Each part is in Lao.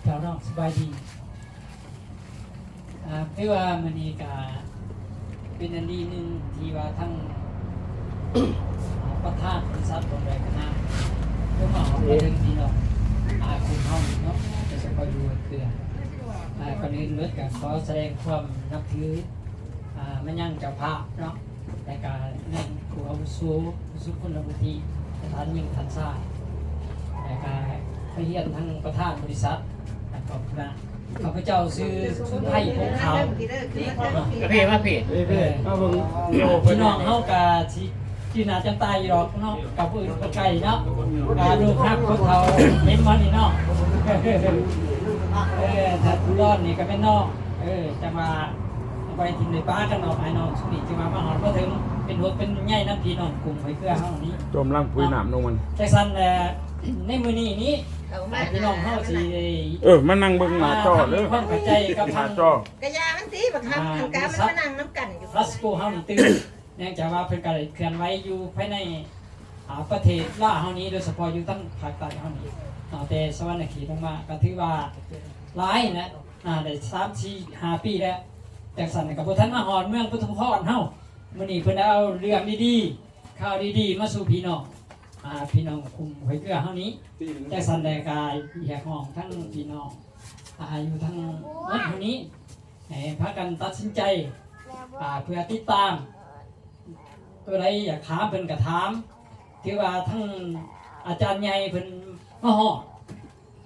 ເຈົ້າເນາະ ສະບາຍດີ. ອ່າ ຖືວ່າມື້ນີ້ກະເປັນອັນດີໜຶ່ງທີ່ວ່າທັງ ອ່າ ປະທານບໍລິສັດ ຂອງແລກະນາມ ເພິ່ນມາຮອດມາເຖິງພີ່ນ້ອງ ອ່າ ກຸ່ມເຮົາເນາະ ໂດຍສະເພາະຢູ່ເຂື່ອນ. ອ່າ ກ່ອນອື່ນເໝິດກະຂໍສະແດງຄວາມນັບຖື ອ່າ ມາຍັງເຈົ້າພາບເນາະ ແລະກະຍັງຜູ້ອາວຸໂສ ຜູ້ຊົງຄຸນວຸດທິ ທັງຍິງທັງຊາຍ ແລະກະໄປຮຽນທາງປະທານບໍລິສັດ ແລະກະຄະນະ. ຂ້າພະເຈົ້າຊື່ ສຸນໄທ ພົງຂາວ. ມາພີ້ ມາພີ້ ເອີ ມາເບິ່ງ. ພີ່ນ້ອງເຮົາກະຊິຈື່ໜ້າຈ້ຳຕາຢູ່ດອກເນາະ ກັບຜູ້ອື່ນບໍ່ໄກເນາະ. ອ່າ ລູກຮັກຄົນເຖົ້າເຕັມມານີ້ເນາະ. ເອີ ຖ້າຜູ້ດອນນີ້ກະແມ່ນນ້ອງ. ເອີ ຈັ່ງວ່າບໍ່ໄດ້ຖິ້ມໄດ້ປະກັນດອກ ອ້າຍນ້ອງຊຸມນີ້ ຈຶ່ງວ່າມາຮອດມາເຖິງ ເປັນຫ່ວງເປັນໃຍນຳພີ່ນ້ອງກຸ່ມຫ້ວຍເຂື່ອນເຮົານີ້ ຕົ້ມລ້າງປຸຍນ້ຳລົງມັນ. ຈັ່ງຊັ້ນແຫຼະ ໃນມື້ນີ້ນີ້ ເອົາມາ ພີ່ນ້ອງເຮົາຊິ ເອີ ມານັ່ງເບິ່ງໜ້າຈໍເດີ ຄວາມເຂົ້າໃຈກັບທາງ ໜ້າຈໍ ກະຢ່າມັນຕິ ບັກຫຳ ອ່າ ຫັ້ນກະມັນມານັ່ງນຳກັນຢູ່ ລາສໂກເຮົານີ້ຕື່ມ ເນື່ອງຈາກວ່າເພິ່ນກະໄດ້ເຄື່ອນໄຫວຢູ່ພາຍໃນ ອ່າ ປະເທດລາວເຮົານີ້ ໂດຍສະເພາະຢູ່ທາງພາກໃຕ້ເຮົານີ້ເນາະ ແຕ່ສະຫວັນນະເຂດລົງມາ ກະຖືວ່າຫຼາຍແຫຼະ ອ່າ ໄດ້ສາມ ສີ່ ຫ້າປີແລ້ວ. ຈັ່ງຊັ້ນກະບໍ່ທັນມາຮອດເມືອງປະທຸມພອນເຮົາ ມື້ນີ້ເພິ່ນໄດ້ເອົາເລື່ອງດີໆ ຂ່າວດີໆ ມາສູ່ພີ່ນ້ອງ ອ່າ ພີ່ນ້ອງກຸ່ມຫ້ວຍເຂື່ອນເຮົານີ້. ຈັ່ງຊັ້ນແຫຼະກະຮຽກຮ້ອງທັງພີ່ນ້ອງ ອ່າ ຢູ່ທັງໝົດເຮົານີ້ ໃຫ້ພາກັນຕັດສິນໃຈ ອ່າ ເພື່ອຕິດຕາມ ໂຕໃດຢາກຖາມເພິ່ນກະຖາມ. ຖືວ່າທັງອາຈານໃຫຍ່ເພິ່ນມາຮອດ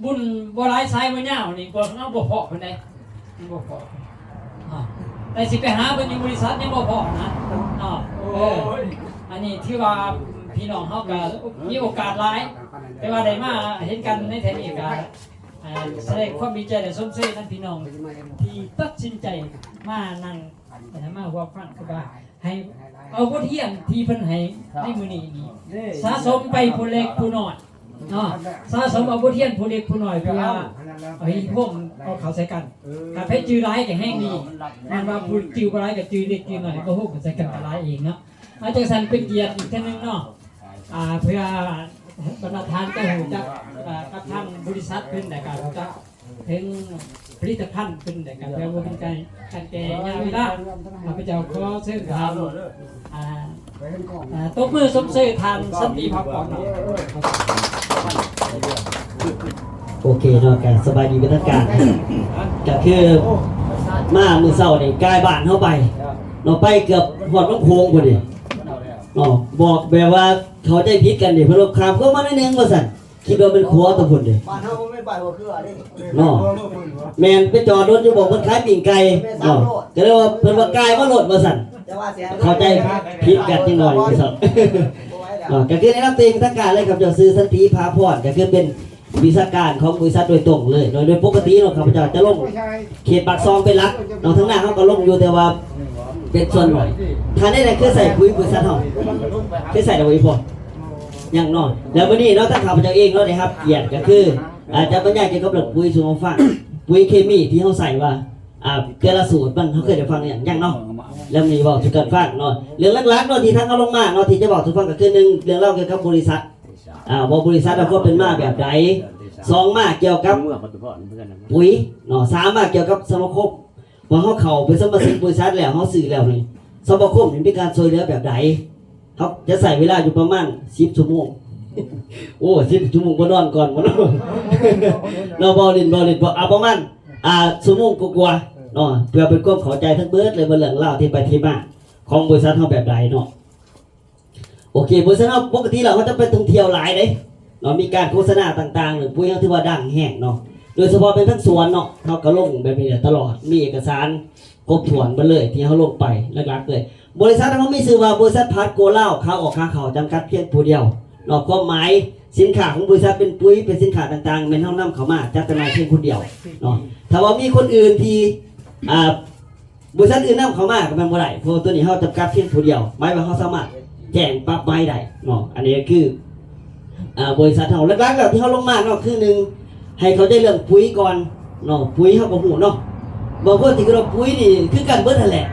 ບຸນບໍ່ຫຼາຍສາຍບໍ່ຍາວນີ້ ບໍ່ ເຮົາບໍ່ພໍ້ເພິ່ນໃດ ບໍ່ພໍ້. ອ່າ ແຕ່ຊິໄປຫາເພິ່ນຢູ່ບໍລິສັດຍັງບໍ່ພໍ້ນະເນາະ. ເອີ ອັນນີ້ຖືວ່າພີ່ນ້ອງເຮົາກະມີໂອກາດຫຼາຍ ແຕ່ວ່າໄດ້ມາເຫັນກັນໃນແຖວນີ້ກະ ອ່າ ສະແດງຄວາມດີໃຈ ແລະ ຊົມເຊີຍນຳພີ່ນ້ອງທີ່ຕັດສິນໃຈມານັ່ງ ມາຮ່ວມຟັງ ຄືວ່າໃຫ້ເອົາບົດຮຽນທີ່ເພິ່ນໃຫ້ໃນມື້ນີ້ນີ້ ສະສົມໄປຜູ້ເລັກຜູ້ນ້ອຍເນາະ ສະສົມເອົາບົດຮຽນຜູ້ເລັກຜູ້ນ້ອຍ ເພື່ອເອົາໃຫ້ໂຮມເອົາເຂົ້າໃສ່ກັນ. ຖ້າໃຜຈື່ຫຼາຍກະແຮງດີ ແມ່ນວ່າຜູ້ຈື່ບໍ່ຫຼາຍກະຈື່ເລັກຈື່ນ້ອຍ ເອົາໂຮມເຂົ້າໃສ່ກັນກະຫຼາຍເອງເນາະ. ອາ ຈັ່ງຊັ້ນເປັນກຽດອີກເທື່ອໜຶ່ງເນາະ ອ່າ ເພື່ອບັນດາທ່ານຈະຮູ້ຈັກ ອ່າ ກັບທາງບໍລິສັດເພິ່ນ ແລະກະຮູ້ຈັກ ເຖິງຜະລິດຕະພັນເພິ່ນ ແລະກະເພື່ອບໍ່ເປັນການ ການແກ່ຍາວເວລາ ຂ້າພະເຈົ້າຂໍເຊີນທ່ານ ອ່າ ອ່າ ຕົບມືຊົມເຊີຍທ່ານສັນຕິພາພອນ. ໂອເຄເນາະ ກະສະບາຍດີເປັນທາງການ ກະຄືມາມື້ເຊົ້ານີ້ກາຍບ້ານເຮົາໄປເນາະ ໄປເກືອບຮອດນ້ຳໂຂງພຸ້ນເດເນາະ ບອກແບບວ່າເຂົ້າໃຈຜິດກັນເດ ເພິ່ນວ່າຂ້າມຂົວມາໜ້ອຍໜຶ່ງວ່າຊັ້ນ ຄິດວ່າແມ່ນຂົວຕະພຸ້ນເດ ບ້ານເຮົາບໍ່ແມ່ນປາຍຫົວເຄືອເດ້ເນາະ. ແມ່ນໄປຈອດລົດຢູ່ໝ່ອງເພິ່ນຂາຍປີ້ງໄກ່ເນາະ ກະເລີຍວ່າເພິ່ນວ່າກາຍມາໂລດວ່າຊັ້ນ ເຂົ້າໃຈຜິດກັນຈັກໜ້ອຍວ່າຊັ້ນເນາະ. ກະຄືແນະນຳຕົວເອງເປັນທາງການເລີຍ ຂ້າພະເຈົ້າຊື່ ສັນຕິ ພາພອນ ກະຄືເປັນວິຊາການຂອງບໍລິສັດໂດຍຕົງເລີຍເນາະ. ໂດຍປົກກະຕິເນາະ ຂ້າພະເຈົ້າຈະລົງເຂດປາກຊ່ອງເປັນຫຼັກເນາະ ທາງໜ້າເຮົາກະລົງຢູ່ ແຕ່ວ່າເປັນສ່ວນໜ້ອຍ. ທ່ານໃດເຄີຍໃຊ້ປຸຍບໍລິສັດເຮົາ ເຄີຍໃຊ້ແລ້ວບໍ່ອີ່ພໍ່? ຍັງເນາະ ແລ້ວມື້ນີ້ເນາະ ທາງຂ້າພະເຈົ້າເອງເນາະ ໄດ້ຮັບກຽດກະຄື ອາ ຈະບັນຍາຍກ່ຽວກັບເລື່ອງປຸຍສູ່ເຮົາຟັງ ປຸຍເຄມີທີ່ເຮົາໃຊ້ວ່າ ອາ ແຕ່ລະສູດມັນ ເຮົາເຄີຍໄດ້ຟັງຫຍັງ ຍັງເນາະ ແລ້ວມື້ນີ້ເວົ້າສູ່ກັນຟັງເນາະ. ເລື່ອງຫຼັກໆເນາະ ທີ່ທາງເຮົາລົງມາເນາະ ທີ່ຈະເວົ້າສູ່ຟັງກະຄື ໜຶ່ງ ເລື່ອງລາວກ່ຽວກັບບໍລິສັດ ອາ ວ່າບໍລິສັດເຮົາຄວາມເປັນມາແບບໃດ, ສອງ ມາກ່ຽວກັບປຸຍເນາະ, ສາມ ມາກ່ຽວກັບສະມາຄົມ ເມື່ອເຮົາເຂົ້າເປັນສະມາຊິກບໍລິສັດແລ້ວ ເຮົາຊື້ແລ້ວນີ້ ສະມາຄົມນີ້ມີການຊ່ວຍເຫຼືອແບບໃດ? ເຮົາຈະໃຊ້ເວລາຢູ່ປະມານສິບຊົ່ວໂມງ. ໂອ້ ສິບຊົ່ວໂມງບໍ່ນອນກ່ອນບໍ່ເນາະ? ເນາະ ເວົ້າຫຼິ້ນ ເວົ້າຫຼິ້ນ ເອົາປະມານ ອ່າ ຊົ່ວໂມງກວ່າໆເນາະ ເພື່ອເປັນຄວາມເຂົ້າໃຈທັງເບິດເລີຍວ່າເລື່ອງລາວທີ່ໄປທີ່ມາຂອງບໍລິສັດເຮົາແບບໃດເນາະ. ໂອເຄ ບໍລິສັດເຮົາປົກກະຕິແລ້ວເຮົາຈະໄປທ່ອງທ່ຽວຫຼາຍເດ້ເນາະ ມີການໂຄສະນາຕ່າງໆ ເລື່ອງປຸຍເຮົາຖືວ່າດັງແຮງເນາະ ໂດຍສະເພາະແມ່ນທາງສວນເນາະ ເຮົາກະລົງແບບນີ້ແຫຼະຕະຫຼອດ ມີເອກະສານຄົບຖ້ວນເບິດເລີຍທີ່ເຮົາລົງໄປຫຼັກໆເລີຍ. ບໍລິສັດເຮົາມີຊື່ວ່າ ບໍລິສັດພາດໂກລາວ ຂາອອກຂາເຂົ້າຈຳກັດພຽງຜູ້ດຽວເນາະ ຄວາມໝາຍສິນຄ້າຂອງບໍລິສັດເປັນປຸຍ ເປັນສິນຄ້າຕ່າງໆ ແມ່ນເຮົານຳເຂົ້າມາຈັດຈຳໜ່າຍພຽງຜູ້ດຽວເນາະ. ຖ້າວ່າມີຄົນອື່ນທີ່ ອ່າ ບໍລິສັດອື່ນນຳເຂົ້າມາກະແມ່ນບໍ່ໄດ້ ເພາະວ່າໂຕນີ້ເຮົາຈຳກັດພຽງຜູ້ດຽວ ໝາຍວ່າເຮົາສາມາດແຈ້ງປັບໃໝໄດ້ເນາະ. ອັນນີ້ກະຄື ອ່າ ບໍລິສັດເຮົາ ຫຼັກໆແລ້ວທີ່ເຮົາລົງມາເນາະ ຄື ໜຶ່ງ ໃຫ້ເຂົ້າໃຈເລື່ອງປຸຍກ່ອນເນາະ ປຸຍເຮົາກະຮູ້ເນາະ ບາງຄົນຊິຄິດວ່າປຸຍນີ້ຄືກັນເບິດຫັ້ນແຫຼະ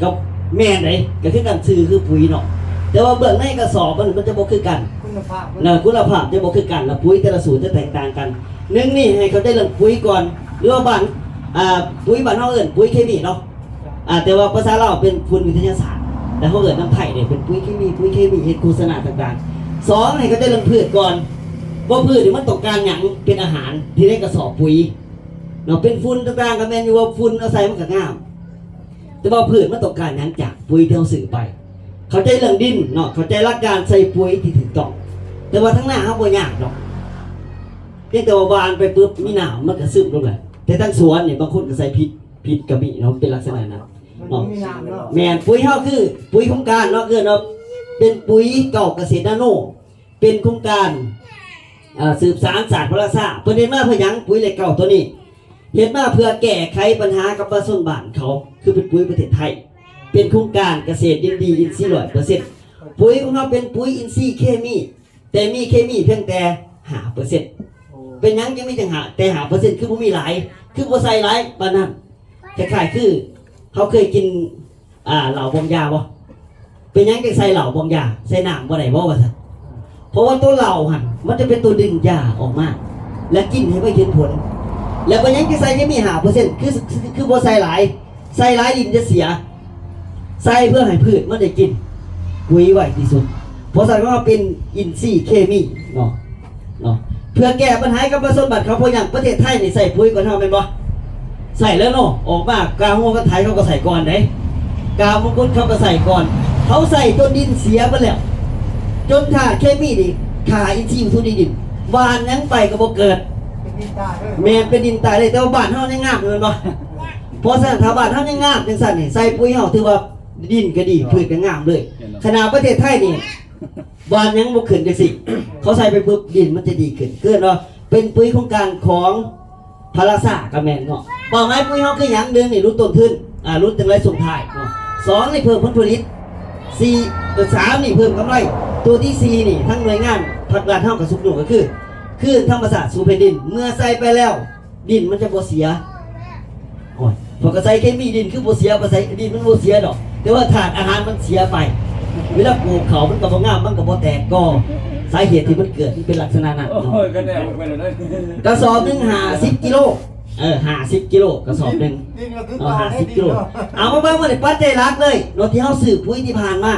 ກະແມ່ນເດ້ ກະຄືກັນຊື່ຄືປຸຍເນາະ ແຕ່ວ່າເບື້ອງໃນກະສອບມັນ ມັນຈະບໍ່ຄືກັນ ຄຸນນະພາບ ຄຸນນະພາບຈະບໍ່ຄືກັນ ລະປຸຍແຕ່ລະສູດຈະແຕກຕ່າງກັນ. ໜຶ່ງນີ້ໃຫ້ເຂົ້າໃຈເລື່ອງປຸຍກ່ອນ ຫຼືວ່າບ້ານ ອ່າ ປຸຍບ້ານເຮົາເອີ້ນປຸຍເຄມີເນາະ ອ່າ ແຕ່ວ່າພາສາລາວເປັນຝຸ່ນວິທະຍາສາດ ແຕ່ເຮົາເອີ້ນນຳໄທເດ້ ເປັນປຸຍເຄມີ ປຸຍເຄມີ ເຮັດໂຄສະນາຕ່າງໆ. ສອງ ໃຫ້ເຂົ້າໃຈເລື່ອງພືດກ່ອນ ວ່າພືດນີ້ມັນຕ້ອງການຫຍັງເປັນອາຫານ ທີ່ໃນກະສອບປຸຍເນາະ ເປັນຝຸ່ນຕ່າງໆ ກໍແມ່ນຢູ່ ວ່າຝຸ່ນເອົາໃສ່ມັນກໍງາມ ແຕ່ວ່າພືດມັນຕ້ອງການຫຍັງຈາກປຸຍທີ່ເຮົາຊື້ໄປ. ເຂົ້າໃຈເລື່ອງດິນເນາະ ເຂົ້າໃຈຫຼັກການໃສ່ປຸຍທີ່ຖືກຕ້ອງ ແຕ່ວ່າທາງນາເຮົາບໍ່ຍາກດອກ ພຽງແຕ່ວ່າຫວ່ານໄປປຶບມີນ້ຳມັນກໍຊຶມລົງແລ້ວ. ແຕ່ທາງສວນນີ້ບາງຄົນກໍໃສ່ຜິດ ຜິດກໍມີເນາະ ເປັນລັກສະນະນັ້ນເນາະ. ແມ່ນ ປຸຍເຮົາຄືປຸຍໂຄງການເນາະ ເອີ້ນວ່າເປັນປຸຍເກົ້າກະເສດນາໂນ ເປັນໂຄງການ ເອີ ສືບສານສາດພະລາຊາ. ເພິ່ນເຮັດມາເພື່ອຫຍັງ? ປຸຍເຫຼັກເກົ້າໂຕນີ້ ເຮັດມາເພື່ອແກ້ໄຂບັນຫາກັບປະຊາຊົນບ້ານເຂົາ ຄືເປັນປຸຍປະເທດໄທ ເປັນໂຄງການກະເສດດິນດີ ອິນຊີຮ້ອຍເປີເຊັນ. ປຸຍຂອງເຮົາເປັນປຸຍອິນຊີເຄມີ ແຕ່ມີເຄມີພຽງແຕ່ຫ້າເປີເຊັນ. ເປັນຫຍັງຈຶ່ງມີຈັ່ງຫ້າ ແຕ່ຫ້າເປີເຊັນ ຄືບໍ່ມີຫຼາຍ ຄືບໍ່ໃສ່ຫຼາຍປານນັ້ນ? ຄ້າຍໆຄືເຮົາເຄີຍກິນ ອ່າ ເຫຼົ້າບອງຢາບໍ່? ເປັນຫຍັງຈຶ່ງໃສ່ເຫຼົ້າບອງຢາ ໃສ່ນ້ຳບໍ່ໄດ້ບໍ່ວ່າຊັ້ນ? ເພາະວ່າໂຕເຫຼົ້າຫັ້ນ ມັນຈະເປັນໂຕດຶງຢາອອກມາ ແລະ ກິນໃຫ້ໄວເຫັນຜົນ. ແລ້ວເປັນຫຍັງຈຶ່ງໃສ່ເຄມີຫ້າເປີເຊັນ ຄື ຄື ຄືບໍ່ໃສ່ຫຼາຍ? ໃສ່ຫຼາຍດິນຈະເສຍ ໃສ່ເພື່ອໃຫ້ພືດມັນໄດ້ກິນ ປຸຍໄວທີ່ສຸດ. ເພາະສະນັ້ນເຮົາເປັນອິນຊີເຄມີເນາະ ເນາະ ເພື່ອແກ້ບັນຫາໃຫ້ກັບປະຊາຊົນບ້ານເຂົາ. ເພາະຫຍັງ? ປະເທດໄທນີ້ໃຊ້ປຸຍກ່ອນເຮົາແມ່ນບໍ່? ໃຊ້ແລ້ວເນາະ ອອກມາກາຫົວກາໄຖເຂົາກໍໃຊ້ກ່ອນເດ້ ກາມົງຄຸດເຂົາກໍໃຊ້ກ່ອນ. ເຂົາໃຊ້ຈົນດິນເສຍເບິດແລ້ວ ຈົນທາດເຄມີນີ້ຂ້າອິນຊີຢູ່ທຸກດິນ ຫວ່ານຫຍັງໄປກໍບໍ່ເກີດ ເປັນດິນຕາຍເລີຍ ແມ່ນເປັນດິນຕາຍເລີຍ. ແຕ່ວ່າບ້ານເຮົາຍັງງາມຢູ່ແມ່ນບໍ່? ເພາະສະນັ້ນ ຖ້າບ້ານເຮົາຍັງງາມຈັ່ງຊັ້ນນີ້ ໃສ່ປຸຍເຮົາຖືວ່າດິນກໍດີ ເນາະ ພືດກໍງາມເລີຍ. ແມ່ນເນາະ ຂະໜາດປະເທດໄທນີ້ ຫວ່ານຫຍັງບໍ່ຂຶ້ນຈັ່ງຊີ້ ເຂົາໃສ່ໄປປຶບ ດິນມັນຈະດີຂຶ້ນ. ເອີ້ນວ່າເປັນປຸຍໂຄງການຂອງພະລາຊາກໍແມ່ນເນາະ. ເປົ້າໝາຍປຸຍເຮົາຄືຫຍັງ? ໜຶ່ງນີ້ຫຼຸດຕົ້ນທຶນ ອ່າ ຫຼຸດຈັ່ງໄລສົ່ງທ້າຍເນາະ. ສອງນີ້ເພີ່ມຜົນຜະລິດ. ສີ່ ເອີ ສາມນີ້ເພີ່ມກຳໄລ. ຕົວທີສີ່ນີ້ ທາງໜ່ວຍງານພາກລັດເຮົາກໍຊຸກຍູ້ ກໍຄື ຄືນທຳມະຊາດສູ່ແຜ່ນດິນ. ເມື່ອໃສ່ໄປແລ້ວ ດິນມັນຈະບໍ່ເສຍ. ໂອ້ຍ ເພາະກະໃສ່ເຄມີດິນຄືບໍ່ເສຍ ບໍ່ໃສ່ດິນມັນບໍ່ເສຍດອກ ແຕ່ວ່າທາດອາຫານມັນເສຍໄປ. ເວລາປູກເຂົ້າມັນກໍບໍ່ງາມ ມັນກໍບໍ່ແຕກກໍ. ສາເຫດທີ່ມັນເກີດມັນເປັນລັກສະນະນັ້ນເນາະ. ໂອ້ຍ ກະແນວໄປເລີຍ ກະສອບໜຶ່ງຫ້າສິບກິໂລ ເອີ ຫ້າສິບກິໂລ ກະສອບໜຶ່ງ ດິນກໍຄື ເອົາຫ້າສິບກິໂລ. ເອົາມາເບິ່ງມື້ນີ້ ປັດໄຈຫຼັກເລີຍເນາະ ທີ່ເຮົາຊື້ປຸຍທີ່ຜ່ານມາ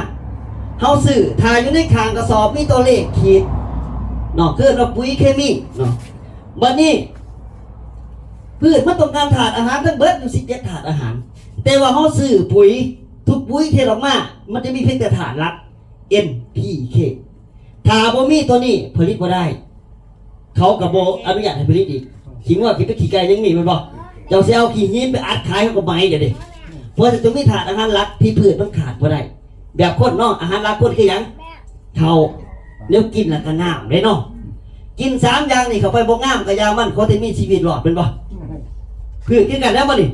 ເຮົາຊື້ ຖ້າຢູ່ໃນຂ້າງກະສອບມີຕົວເລກຂີດເນາະ ເອີ້ນວ່າປຸຍເຄມີເນາະ. ບັດນີ້ ພືດມັນຕ້ອງການທາດອາຫານທັງເບິດຢູ່ສິບເຈັດທາດອາຫານ ແຕ່ວ່າເຮົາຊື້ປຸຍ ທຸກປຸຍທີ່ອອກມາ ມັນຈະມີພຽງແຕ່ທາດຫຼັກ ເອັນ ພີ ເຄ ຖ້າບໍ່ມີຕົວນີ້ຜະລິດບໍ່ໄດ້ ເຂົາກໍບໍ່ອະນຸຍາດໃຫ້ຜະລິດອີກ. ຂີ້ງົວຂີ້ເປັດຂີ້ໄກ່ຍັງມີແມ່ນບໍ່? ເຈົ້າຊິເອົາຂີ້ຫີນໄປອັດຂາຍ ເຂົາກໍໄໝ້ເຈົ້າເດ້. ເພາະຈະຕ້ອງມີທາດອາຫານຫຼັກທີ່ພືດມັນຂາດບໍ່ໄດ້. ແບບຄົນເນາະ ອາຫານຫຼັກຄົນຄືຫຍັງ? ເຂົ້າ ແນວກິນ ແລ້ວກໍນ້ຳເດ້ເນາະ. ກິນສາມຢ່າງນີ້ເຂົ້າໄປບໍ່ງາມກໍຢ່າມັນ ຂໍແຕ່ມີຊີວິດລອດແມ່ນບໍ່? ຄື ຄືກັນແລ້ວບັດນີ້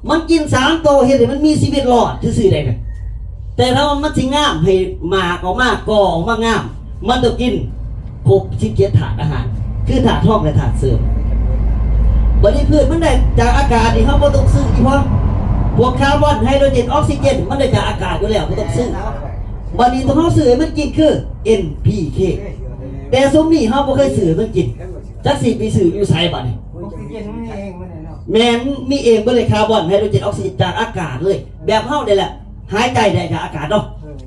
ມັນກິນສາມໂຕເຮັດໃຫ້ມັນມີຊີວິດລອດຊື່ໆໄດ້ນະ. ແຕ່ຖ້າວ່າມັນຊິງາມ ໃຫ້ໝາກອອກມາ ກໍອອກມາງາມ ມັນຕ້ອງກິນຄົບສິບເຈັດທາດອາຫານ ຄືທາດຮອງ ແລະ ທາດເສີມ. ບັດນີ້ພືດມັນໄດ້ຈາກອາກາດນີ້ ເຮົາບໍ່ຕ້ອງຊື້ອີ່ພໍ. ພວກຄາບອນ ໄຮໂດຣເຈນ ອອກຊີເຈນ ມັນໄດ້ຈາກອາກາດຢູ່ແລ້ວ ບໍ່ຕ້ອງຊື້. ບັດນີ້ຕົວເຮົາຊື້ໃຫ້ມັນກິນຄື ເອັນ ພີ ເຄ ແຕ່ຊຸມນີ້ເຮົາບໍ່ເຄີຍຊື້ໃຫ້ມັນກິນ ຈັກຊິໄປຊື້ຢູ່ໃສບັດນີ້? ອອກຊີເຈນມັນມີເອງໝົດເລີຍເນາະ. ແມ່ນ ມີເອງເບິດເລີຍ ຄາບອນ ໄຮໂດຣເຈນ ອອກຊີເຈນ ຈາກອາກາດເລີຍ ແບບເຮົານີ້ແຫຼະ ຫາຍໃຈໄດ້ຈາກອາກາດເນາະ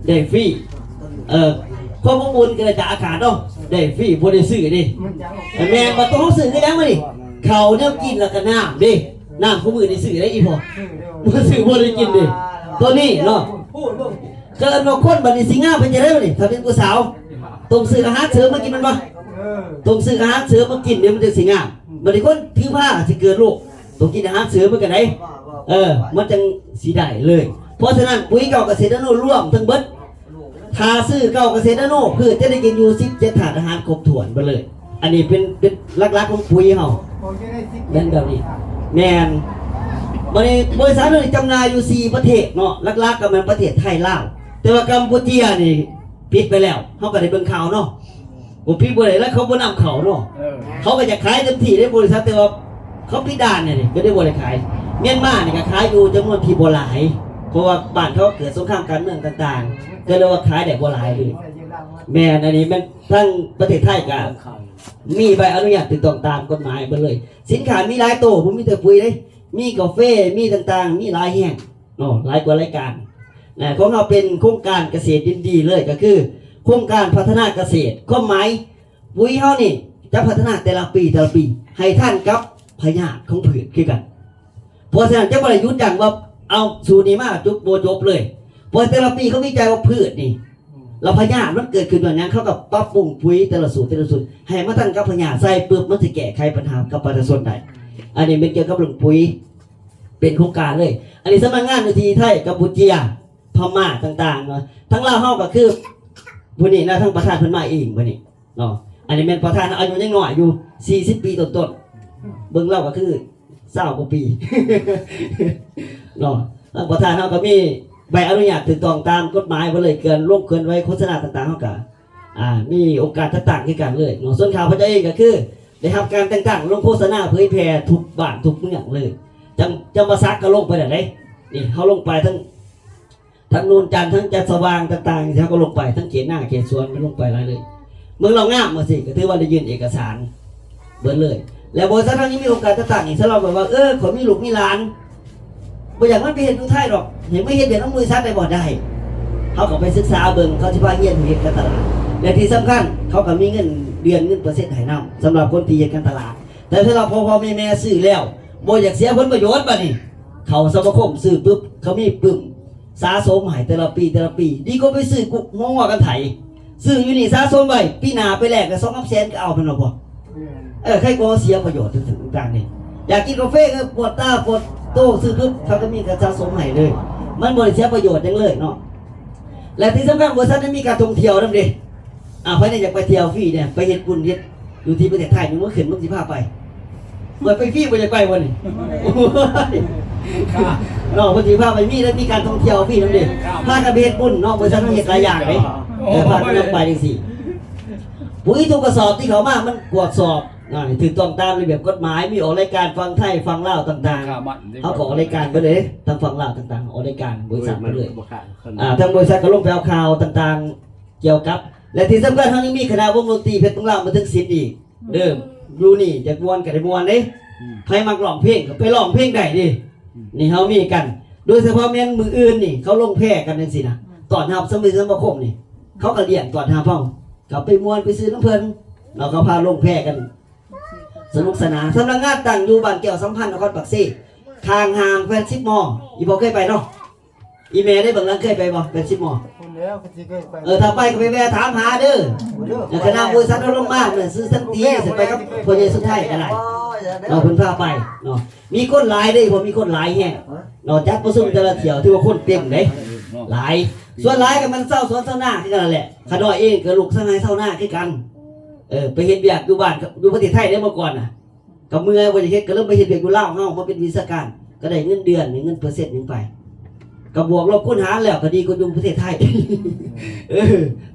ເອີ ໄດ້ຟຣີ. ເອີ ຄວາມອົບອຸ່ນກໍໄດ້ຈາກອາກາດເນາະ ເອີ ໄດ້ຟຣີ ບໍ່ໄດ້ຊື້ເດ້. ມັນຈະອອກ ແມ່ນ ບັດຕົວເຮົາຊື້ຄືຫຍັງມື້ນີ້? ເຂົ້າ ແນວກິນ ແລ້ວກໍນ້ຳເດ້. ນ້ຳຄູ່ມື້ນີ້ຊື້ໄດ້ອີ່ພໍ? ບໍ່ຊື້ ບໍ່ໄດ້ກິນເດ້ ຕົວນີ້ເນາະ. ເກີດວ່າຄົນບັດນີ້ຊິງາມເປັນຈັ່ງໃດບັດນີ້? ຖ້າເປັນຜູ້ສາວ ຕ້ອງຊື້ອາຫານເສີມມາກິນແມ່ນບໍ່? ຕ້ອງຊື້ອາຫານເສີມມາກິນ ເດ ມັນຈັ່ງຊິງາມ. ບັດນີ້ຄົນຖືພາຊິເກີດລູກ ຕ້ອງກິນອາຫານເສີມນຳກັນໃດ ເອີ ມັນຈັ່ງຊິໄດ້ເລີຍ. ເພາະສະນັ້ນ ປຸຍເກົ້າກະເສດນາໂນລວມທັງເບິດ ຖ້າຊື້ເກົ້າກະເສດນາໂນ ພືດຈະໄດ້ກິນຢູ່ສິບເຈັດທາດອາຫານຄົບຖ້ວນເບິດເລີຍ. ອັນນີ້ເປັນ ເປັນຫຼັກໆຂອງປຸຍເຮົາ ແມ່ນແບບນີ້ ແມ່ນ. ບັດນີ້ບໍລິສັດເຮົານີ້ຈຳໜ່າຍຢູ່ສີ່ປະເທດເນາະ ຫຼັກໆກໍແມ່ນປະເທດໄທ ລາວ ແຕ່ວ່າກຳປູເຈຍນີ້ປິດໄປແລ້ວ ເຮົາກໍໄດ້ເບິ່ງຂ່າວເນາະ. ບໍ່ປິດບໍ່ໄດ້ແລ້ວ ເຂົາບໍ່ນຳເຂົ້າເນາະ ເອີ ເຂົາກໍຢາກຂາຍເຕັມທີ່ເດ້ບໍລິສັດ ແຕ່ວ່າເຂົາປິດດ່ານນີ້ ກໍໄດ້ບໍ່ໄດ້ຂາຍ. ມຽນມານີ້ກໍຂາຍຢູ່ຈຳນວນທີ່ບໍ່ຫຼາຍ ເພາະວ່າບ້ານເຂົາເກີດສົງຄາມການເມືອງຕ່າງໆ ກໍເລີຍວ່າຂາຍໄດ້ບໍ່ຫຼາຍເລີຍ. ແມ່ນ ອັນນີ້ແມ່ນທາງປະເທດໄທກໍ ມີໃບອະນຸຍາດຖືກຕ້ອງຕາມກົດໝາຍເບິດເລີຍ. ສິນຄ້າມີຫຼາຍໂຕ, ບໍ່ມີແຕ່ປຸຍເດ້, ມີກາເຟ, ມີຕ່າງໆ, ມີຫຼາຍແຮງເນາະ, ຫຼາຍກວ່າລາຍການນະ. ຂອງເຮົາເປັນໂຄງການກະເສດດິນດີເລີຍ, ກໍຄືໂຄງການພັດທະນາກະເສດ. ຄວາມໝາຍ ປຸຍເຮົານີ້ຈະພັດທະນາແຕ່ລະປີ, ແຕ່ລະປີ ໃຫ້ທັນກັບພະຍາດຂອງພືດຄືກັນ. ເພາະສະນັ້ນ ຈະບໍ່ໄດ້ຢຸດຢັ້ງວ່າ ເອົາ ສູດນີ້ມາ ຈົບ ບໍ່ຈົບເລີຍ. ເພາະແຕ່ລະປີເຂົາວິໄຈວ່າພືດນີ້ ແລ້ວພະຍາດມັນເກີດຂຶ້ນຍ້ອນຫຍັງ, ເຂົາກໍປັບປຸງປຸຍແຕ່ລະສູດ ແຕ່ລະສູດ ໃຫ້ມັນທັນກັບພະຍາດ, ໃສ່ປຶບ ມັນຊິແກ້ໄຂບັນຫາກັບປະຊາຊົນໄດ້. ອັນນີ້ແມ່ນກ່ຽວກັບເລື່ອງປຸຍ ເປັນໂຄງການເລີຍ. ອັນນີ້ສຳນັກງານຢູ່ທີ່ໄທ, ກຳປູເຈຍ, ພະມ້າຕ່າງໆເນາະ. ທາງລາວເຮົາກໍຄືຜູ້ນີ້ນະ, ທາງປະທານເພິ່ນມາເອງມື້ນີ້ເນາະ. ອັນນີ້ແມ່ນປະທານ ອາຍຸຍັງນ້ອຍຢູ່ ສີ່ສິບປີຕົ້ນໆ, ເບິ່ງລາວກໍຄືຊາວກວ່າປີເນາະ. ທາງປະທານເຮົາກໍມີໃບອະນຸຍາດຖືກຕ້ອງຕາມກົດໝາຍເບິດເລີຍ, ເຄື່ອນ ລົງເຄື່ອນໄຫວໂຄສະນາຕ່າງໆ ເຮົາກໍ ອ່າ ມີອົງການຈັດຕັ້ງຄືກັນເລີຍເນາະ. ສ່ວນຂ້າພະເຈົ້າເອງກໍຄືໄດ້ຮັບການແຕ່ງຕັ້ງລົງໂຄສະນາເຜີຍແຜ່ທຸກບ້ານທຸກເມືອງເລີຍ. ຈຳ ຈຳປາສັກກໍລົງໄປແລ້ວເດ້. ນີ້ເຮົາລົງໄປທັງ ທັງໂນນຈັນ ທັງຈັດສະຫວ່າງຕ່າງໆ ເຮົາກໍລົງໄປ, ທັງເຂດນາເຂດສວນ ມັນລົງໄປຫຼາຍເລີຍ. ເມືອງເລົ່າງາມຈັ່ງຊີ້ ກໍຖືວ່າໄດ້ຍື່ນເອກະສານເບິດເລີຍ. ແລ້ວບໍລິສັດເຮົາຍັງມີໂອກາດຈັດຕັ້ງອີກ, ສຳລັບແບບວ່າ ເອີ ຂ້ອຍມີລູກມີຫຼານ ບໍ່ຢາກໃຫ້ມັນໄປເຮັດຢູ່ໄທດອກ, ໃຫ້ມາເຮັດວຽກນຳບໍລິສັດໄດ້ບໍ່? ໄດ້. ເຮົາກໍໄປສຶກສາເບິ່ງ, ເຂົາຊິພາຮຽນເຮັດການຕະຫຼາດ ແລະ ທີ່ສຳຄັນ ເຂົາກໍມີເງິນເດືອນ ເງິນເປີເຊັນໃຫ້ນຳ ສຳລັບຄົນທີ່ເຮັດການຕະຫຼາດ. ແຕ່ສຳລັບພໍ່ໆແມ່ໆຊື້ແລ້ວ ບໍ່ຢາກເສຍຜົນປະໂຫຍດ, ບາດນີ້ເຂົ້າສະມາຄົມຊື້ປຶບ ເຂົາມີປຶ້ມສະສົມໃຫ້ແຕ່ລະປີ ແຕ່ລະປີ ດີກວ່າໄປຊື້ກຸກຫົວງົວກັນໄຖ. ຊື້ຢູ່ນີ້ສະສົມໄວ້ ປີໜ້າໄປແລກໄດ້ສອງສາມແສນກໍເອົາ, ແມ່ນບໍ່ພໍ່? ເອີ ໃຄກໍເສຍປະໂຫຍດຕ່າງໆນີ້. ຢາກກິນກາເຟກໍປວດຕາປວດໂຕ ຊື້ປຶບ ເຂົາກໍມີການສະສົມໃຫ້ເລີຍ, ມັນບໍ່ໄດ້ເສຍປະໂຫຍດຫຍັງເລີຍເນາະ. ແລະ ທີ່ສຳຄັນ ບໍລິສັດຍັງມີການທ່ອງທ່ຽວນຳເດ້. ອ່າ ໃຜແດ່ຢາກໄປທ່ຽວຟຣີແດ່ ໄປເຮັດບຸນເຮັດຢູ່ທີ່ປະເທດໄທນີ້ ມື້ຂຶ້ນເບິ່ງຊິພາໄປ. ເປີດໄປຟຣີ ບໍ່ຢາກໄປບໍ່ນີ້? ເນາະ ເພິ່ນຊິພາໄປ ມີ ແລະ ມີການທ່ອງທ່ຽວຟຣີນຳເດ້. ພາກັນໄປເຮັດບຸນເນາະ, ບໍລິສັດເຮົາເຮັດຫຼາຍຢ່າງເດ້. ເອີ ພາກັນນຳໄປຈັ່ງຊີ້. ປຸຍທຸກກະສອບທີ່ເຂົ້າມາ ມັນກວດສອບ ອ່າ ໃຫ້ຖືກຕ້ອງຕາມລະບຽບກົດໝາຍ, ມີອອກລາຍການຝັ່ງໄທ ຝັ່ງລາວຕ່າງໆ. ເຮົາກໍອອກລາຍການໄປເລີຍ, ທາງຝັ່ງລາວຕ່າງໆ ອອກລາຍການບໍລິສັດໄປເລີຍ. ອ່າ ທາງບໍລິສັດກໍລົງໄປເອົາຂ່າວຕ່າງໆ ກ່ຽວກັບ ແລະ ທີ່ສຳຄັນ ເຮົາຍັງມີຄະນະວົງດົນຕີເພັດເມືອງລາວມາເຖິງສິດອີກເດີ. ຢູ່ນີ້ຢາກມ່ວນກໍໄດ້ມ່ວນເດ້, ໃຜມັກຮ້ອງເພງກໍໄປຮ້ອງເພງໄດ້ເດ້. ນີ້ເຮົາມີກັນ ໂດຍສະເພາະແມ່ນມື້ອື່ນນີ້ ເຂົາລົງແພກັນຈັ່ງຊີ້ນະ, ຕ້ອນຮັບສະມາຊິກສະມາຄົມນີ້ ເຂົາກໍລ້ຽງຕ້ອນຮັບເຮົາ, ກໍໄປມ່ວນໄປຊື່ນຳເພິ່ນເນາະ, ເຂົາພາລົງແພກັນ ສະໜຸກສະໜານ. ສຳນັກງານຕັ້ງຢູ່ບ້ານແກ້ວສຳພັນ ນະຄອນປາກເຊ, ຂ້າງຫ້າງແປດສິບມໍ. ອີ່ພໍ່ເຄີຍໄປເນາະ? ອີ່ແມ່ໃນເບື້ອງຫຼັງເຄີຍໄປບໍ່ ແປດສິບມໍ? ພຸ້ນແລ້ວກໍຊິເຄີຍໄປ. ເອີ ຖ້າໄປກໍໄປແວ່ຖາມຫາເດີ. ເດີ ຄະນະບໍລິສັດເຮົາລົງມາ ແມ່ນຊື່ສັນຕິ ຊິໄປກັບພໍ່ໃຫຍ່ສຸດທ້າຍກໍໄດ້ເນາະ, ເພິ່ນພາໄປເນາະ. ມີຄົນຫຼາຍເດ້, ເພາະມີຄົນຫຼາຍແຮງເນາະ, ຈັດປະຊຸມແຕ່ລະຖ້ຽວ ຖືວ່າຄົນເຕັມເດ້, ຫຼາຍ. ສ່ວນຫຼາຍກໍແມ່ນຊາວສວນຊາວນາຄືກັນນັ້ນແຫຼະ. ຂ້ານ້ອຍເອງກໍລູກຊາວໄຮ່ຊາວນາຄືກັນ. ເອີ ໄປເຮັດວຽກຢູ່ບ້ານ ຢູ່ປະເທດໄທເດ້ ເມື່ອກ່ອນນະ ກໍເມື່ອຍ ບໍ່ຢາກເຮັດ ກໍເລີຍມາເຮັດວຽກຢູ່ລາວເຮົາ ມາເປັນວິຊາການ ກໍໄດ້ເງິນເດືອນ ເງິນເປີເຊັນຫຍັງໄປ ກໍບວກລົບຄູນຫານແລ້ວ ກໍດີກວ່າຢູ່ປະເທດໄທ. ເອີ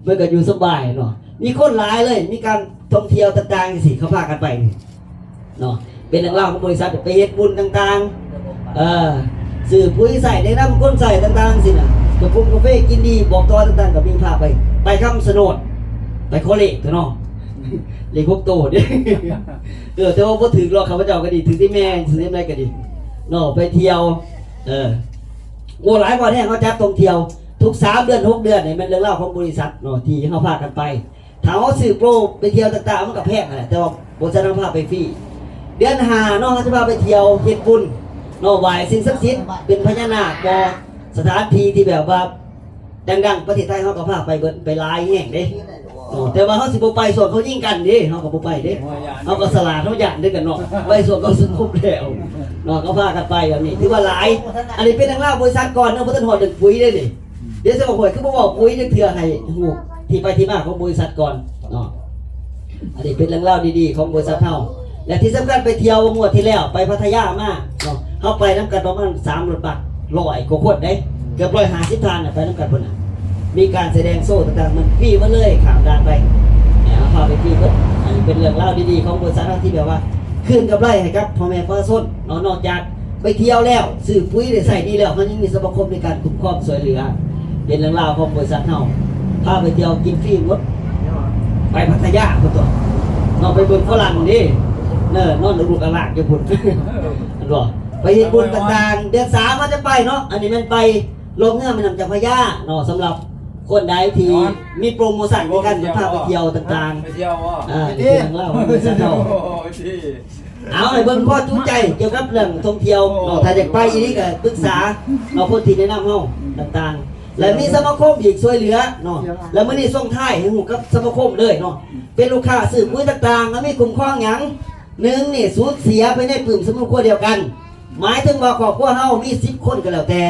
ມັນກໍຢູ່ສະບາຍເນາະ, ມີຄົນຫຼາຍເລີຍ, ມີການທ່ອງທ່ຽວຕ່າງໆ ຈັ່ງຊີ້ ເຂົາພາກັນໄປເນາະ. ເປັນເລື່ອງລາວຂອງບໍລິສັດ ໄປເຮັດບຸນຕ່າງໆ ເອີ ຊື້ປຸຍໃຊ້ ແນະນຳຄົນໃຊ້ຕ່າງໆ ຈັ່ງຊີ້ນະ, ກາແຟ ກາເຟກິນດີ ບອກຕໍ່ຕ່າງໆ ກໍມີພາໄປ ໄປຄຳຊະໂນດ ໄປຂໍເລກຕົວະເນາະ. ເລກຫົກໂຕເດ້. ເອີ ແຕ່ວ່າບໍ່ຖືກຫຼອກ ຂ້າພະເຈົ້າກໍດີ ຖືກທີ່ແມ່ ຊື່ນຳໃດກໍດີເນາະ ໄປທ່ຽວ. ເອີ ໂອ້ ຫຼາຍບ່ອນແຮງ ເຮົາຈັດທ່ອງທ່ຽວທຸກສາມເດືອນ ຫົກເດືອນ ນີ້ແມ່ນເລື່ອງລາວຂອງບໍລິສັດເນາະ ທີ່ເຮົາພາກັນໄປ. ຖ້າເຮົາຊື້ໂປຣໄປທ່ຽວຕ່າງໆ ມັນກໍແພງຫັ້ນແຫຼະ ແຕ່ວ່າບໍລິສັດເຮົາພາໄປຟຣີ. ເດືອນຫ້າເນາະ ເຮົາຈະພາໄປທ່ຽວເຮັດບຸນເນາະ ໄຫວ້ສິ່ງສັກສິດ ເປັນພະຍານາກບໍ ສະຖານທີ່ທີ່ແບບວ່າ ດັງໆ ປະເທດໄທເຮົາກໍພາໄປເບິດ ໄປຫຼາຍແຫ່ງເດ້ເນາະ. ແຕ່ວ່າເຮົາຊິບໍ່ໄປຊ່ວງເຂົາຍິງກັນເດ້ ເຮົາກໍບໍ່ໄປເດ້. ເຮົາກໍສະຫຼາດ ເຮົາຢ້ານເດ້ກັນເນາະ, ໄປຊ່ວງເຂົາສົງບົມແລ້ວເນາະ ກໍພາກັນໄປແບບນີ້ ຖືວ່າຫຼາຍ. ອັນນີ້ເປັນເລື່ອງລາວບໍລິສັດກ່ອນເນາະ, ບໍ່ທັນຮອດເລື່ອງປຸຍເດ້ນີ້. ດຽວຊິບອກ ຂ້ອຍຄືບໍ່ເວົ້າປຸຍຈັກເທື່ອ ໃຫ້ຮູ້ທີ່ໄປທີ່ມາຂອງບໍລິສັດກ່ອນເນາະ. ອັນນີ້ເປັນເລື່ອງລາວດີໆຂອງບໍລິສັດເຮົາ ແລະ ທີ່ສຳຄັນໄປທ່ຽວງວດທີ່ແລ້ວໄປພັດທະຍາມາເນາະ, ເຮົາໄປນຳກັນປະມານສາມລົດບັສ ຮ້ອຍກວ່າຄົນເດ້ ເກືອບຮ້ອຍຫ້າສິບທ່ານນະ ໄປນຳກັນພຸ້ນນະ. ມີການສະແດງໂຊຕ່າງໆ ມັນຟຣີໝົດເລີຍ ຂ້າມດ່ານໄປ ເຮົາພາໄປຟຣີເບິດ. ອັນນີ້ເປັນເລື່ອງລາວດີໆຂອງບໍລິສັດເຮົາ ທີ່ແບບວ່າຄືນກຳໄລໃຫ້ກັບພໍ່ແມ່ປະຊາຊົນເນາະ, ນອກຈາກ ໄປທ່ຽວແລ້ວ ຊື້ປຸຍໄດ້ໃຊ້ດີແລ້ວ ເຮົາຍັງມີສະມາຄົມໃນການຄຸ້ມຄອງຊ່ວຍເຫຼືອ. ເປັນເລື່ອງລາວຂອງບໍລິສັດເຮົາ ພາໄປທ່ຽວກິນຟຣີໝົດ ໄປພັດທະຍາພຸ້ນຕົວະ. ເນາະ ໄປເບິ່ງຝຣັ່ງເດ້ ເອີ ນອນອຸກອາລາກຢູ່ພຸ້ນ ເອີ ແມ່ນບໍ່? ໄປເຮັດບຸນຕ່າງໆ ເດືອນສາມເຮົາຈະໄປເນາະ ອັນນີ້ແມ່ນໄປລ່ອງເຮືອແມ່ນ້ຳເຈົ້າພະຍາເນາະ ສຳລັບຄົນໃດທີ່ມີໂປຣໂມຊັນໃນການຈະພາໄປທ່ຽວຕ່າງໆ ໄປທ່ຽວບໍ່? ອ່າ ເປັນເລື່ອງລາວຂອງເມືອງຊາເທົາ ເອົາໃຫ້ເບິ່ງພໍຈູໃຈກ່ຽວກັບເລື່ອງທ່ອງທ່ຽວເນາະ ຖ້າຢາກໄປອີ່ຫຼີກໍປຶກສາເນາະ ຄົນທີ່ແນະນຳເຮົາຕ່າງໆ ແລະມີສະມາຄົມອີກຊ່ວຍເຫຼືອເນາະ ແລະມື້ນີ້ສົ່ງທ້າຍໃຫ້ຮູ້ກັບສະມາຄົມເລີຍເນາະ ເປັນລູກຄ້າຊື້ປຸ໋ຍຕ່າງໆ ແລ້ວມີຄຸ້ມຄອງຫຍັງ? ໜຶ່ງນີ້ ສູນເສຍໄປໃນປຶ້ມສຳມະຄົວດຽວກັນ ໝາຍເຖິງວ່າຄອບຄົວເຮົາມີສິບຄົນກໍແລ້ວແຕ່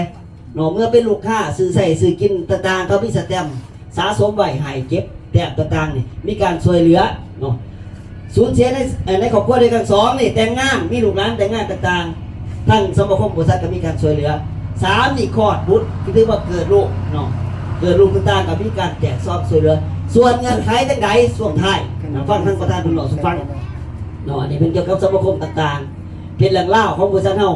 ເນາະ ເມື່ອເປັນລູກຄ້າຊື້ໃຊ້ຊື້ກິນຕ່າງໆ ເຂົາມີສະແຕັມ ສະສົມໄວ້ໃຫ້ເກັບແຕ້ມຕ່າງໆນີ້ ມີການຊ່ວຍເຫຼືອເນາະ ສູນເສຍໃນ ເອີ ໃນຄອບຄົວດຽວກັນ ສອງນີ້ ແຕ່ງງານ ມີລູກຫຼານແຕ່ງງານຕ່າງໆ ທາງສະມາຄົມບໍລິສັດກໍມີການຊ່ວຍເຫຼືອ ສາມນີ້ ຄອດບຸດ ຄືຖືວ່າເກີດລູກເນາະ ເກີດລູກຕ່າງໆ ກໍມີການແຈກຊອງຊ່ວຍເຫຼືອ ສ່ວນເງື່ອນໄຂຈັ່ງໃດຊ່ວງທ້າຍ ຟັງທາງປະທານເພິ່ນເວົ້າສູ່ຟັງເນາະ ອັນນີ້ເປັນກ່ຽວກັບສະມາຄົມຕ່າງໆ ເປັນເລື່ອງລາວຂອງບໍລິສັດເຮົາ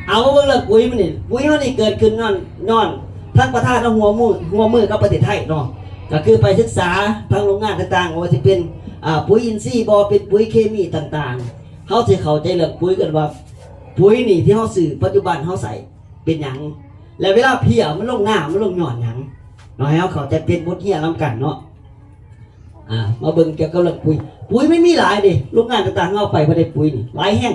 ເອົາມາເບິ່ງເລື່ອງປຸ໋ຍມື້ນີ້ ປຸ໋ຍເຮົານີ້ເກີດຂຶ້ນຍ້ອນ ຍ້ອນທາງປະທານເຮົາຮ່ວມມື ຮ່ວມມືກັບປະເທດໄທເນາະ ກໍຄືໄປສຶກສາທາງໂຮງງານຕ່າງໆ ບໍ່ວ່າຊິເປັນ ອ່າ ປຸ໋ຍອິນຊີບໍ່ ເປັນປຸ໋ຍເຄມີຕ່າງໆ ເຮົາຊິເຂົ້າໃຈເລື່ອງປຸ໋ຍກັນວ່າ ປຸ໋ຍນີ້ທີ່ເຮົາຊື້ປັດຈຸບັນເຮົາໃຊ້ເປັນຫຍັງ ແລະເວລາເພຍມັນລົງນາ ມັນລົງຍ້ອນຫຍັງເນາະ ໃຫ້ເຮົາເຂົ້າໃຈ ເປັນບົດຮຽນນຳກັນເນາະ ອ່າ ມາເບິ່ງກ່ຽວກັບເລື່ອງປຸ໋ຍ ປຸ໋ຍມັນມີຫຼາຍເດ້ ໂຮງງານຕ່າງໆ ເຮົາໄປບໍ່ໄດ້ປຸ໋ຍນີ້ ຫຼາຍແຮງ